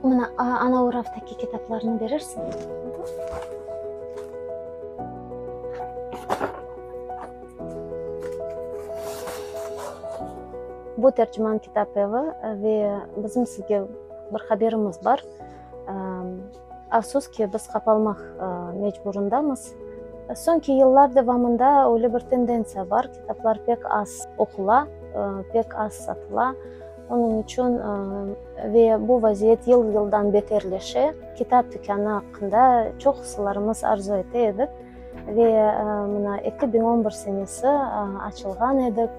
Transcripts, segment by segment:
Mına, ana o raftaki kitaplarnı berersiñ? Bu Terciman kitap evi ve bizim sizge bir haberimiz bar. Afsus ki, biz qapalmaq mecburındamız. Soñki yıllar devamında öyle bir tendentsiya bar, kitaplar pek az oqula, pek az satıla. Onıñ içün ve bu vaziyet yıl-yıldan beterleşe. Kitap tükânı aqqında çoqusılarımız arzu ete edik ve mına 2011 senesi açılğan edik,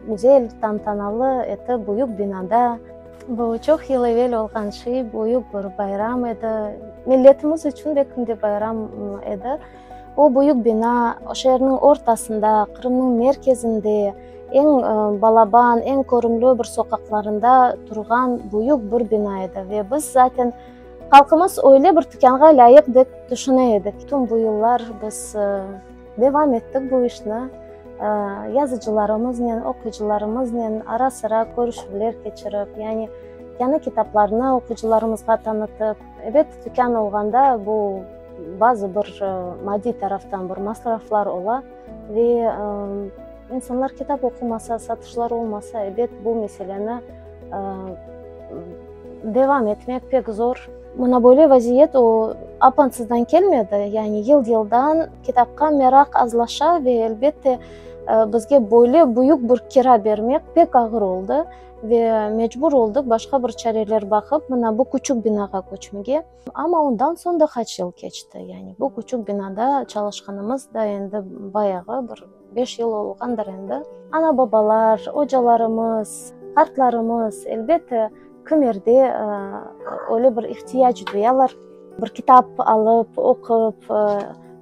güzel, tantanalı etip, büyük binada. Bu çoq yıl evel olğan şey, büyük bir bayram edi. Milletimiz içün belki de bayram edi. O büyük bina şeerniñ ortasında, Qırımnıñ merkezinde, eñ balaban, eñ körümli bir soqaqlarında turğan büyük bir bina edi. Ve biz zaten halqımız öyle bir tükânğa lâyıq dep tüşüne edik. Tüm bu yıllar biz devam ettik bu işni. Yazıcılarımıznen, oquyıcılarımıznen ara-sıra körüşüvler keçirip, yani yañı kitaplarnı oquyıcılarımızğa tanıtıp. Ebet, tükân olğanda bu bazı bir maddiy taraftan bir masraflar ola ve insanlar kitap oqumasa, satışlar olmasa, ebet, bu meseleni devam etmek pek zor. Mına böyle vaziyet o apansızdan kelmedi, yani yıl-yıldan kitapqa meraq azlaşa ve elbette bizge böyle büyük bir kira bermek pek ağır oldı ve mecbur oldıq başqa bir çareler baqıp, mına bu küçük binağa köçmege. Amma ondan soñ da qaç yıl keçti, yani bu küçük binada çalışqanımız da endi bayağı bir beş yıl olğandır endi. Ana-babalar, ocalarımız, qartlarımız, elbette, kimerde öyle bir ihtiyac duyalar, bir kitap alıp, oqup,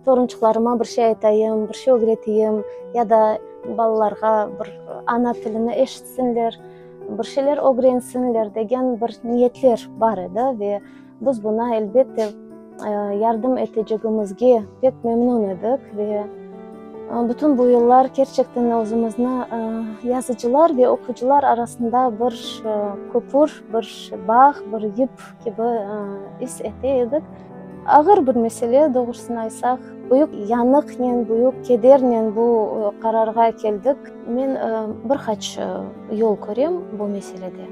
torunçıqlarıma bir şey aytayım, bir şey ögreteyim ya da balalarğa bir ana tilini eşitsinler, bir şeyler ögrensinler degen bir niyetler bar edi ve biz buna, elbette, yardım etecegimizge pek memnün edik ve bütün bu yıllar kerçekten özümizni yazıcılar ve oqucılar arasında bir köpür, bir bağ, bir yip kibi is ete edik. Ağır bir mesele, doğrusını aytsaq. Büyük yanıqnen, büyük kedernen bu qararğa keldik. Men bir qaç yol körem bu meselede.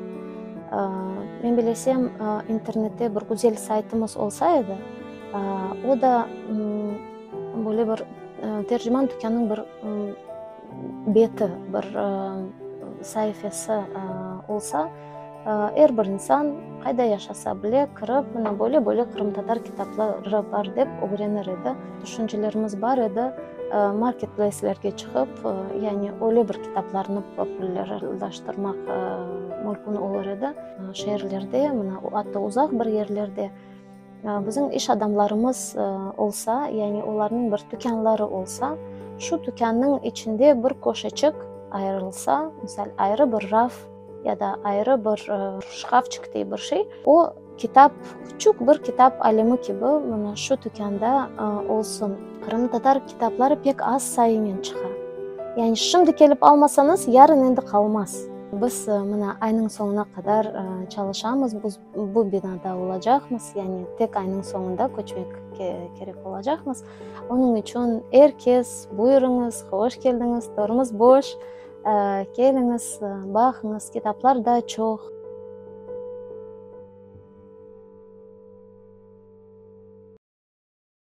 Men bilesem, internette bir güzel saytımız olsa edi, o da böyle bir Terciman tükânınıñ bir beti, bir saifesi olsa, er bir insan qayda yaşasa bile kirip, mına böyle-böyle qırımtatar kitapları bar dep ögrenir edi. Tüşüncelerimiz bar edi, marketpleyslerge çıqıp, yani öyle bir kitaplarnı populârlaştırmaq mümkün olur edi. Şeerlerde, mına atta uzaq bir yerlerde Bizim iş adamlarımız olsa, yani olarnıñ bir tükânları olsa, şu tükânnıñ içinde bir köşeçik ayırılsa, misal, ayrı bir raf ya da ayrı bir şkafçik dey bir şey, o kitap, küçük bir kitap alemi kibi mına şu tükânda olsun. Qırımtatar kitapları pek az sayınen çıqa. Yani şimdi kelip almasañız, yarın endi qalmaz. Biz mına aynıñ soñuna qadar çalışamız, biz Bu binada olacaqmız, yani tek aynıñ soñunda köçmek kerek olacaqmız. Onıñ içün er kes, buyurıñız, hoş keldiñiz, törümiz boş, keliñiz, baqıñız, kitaplar da çoq.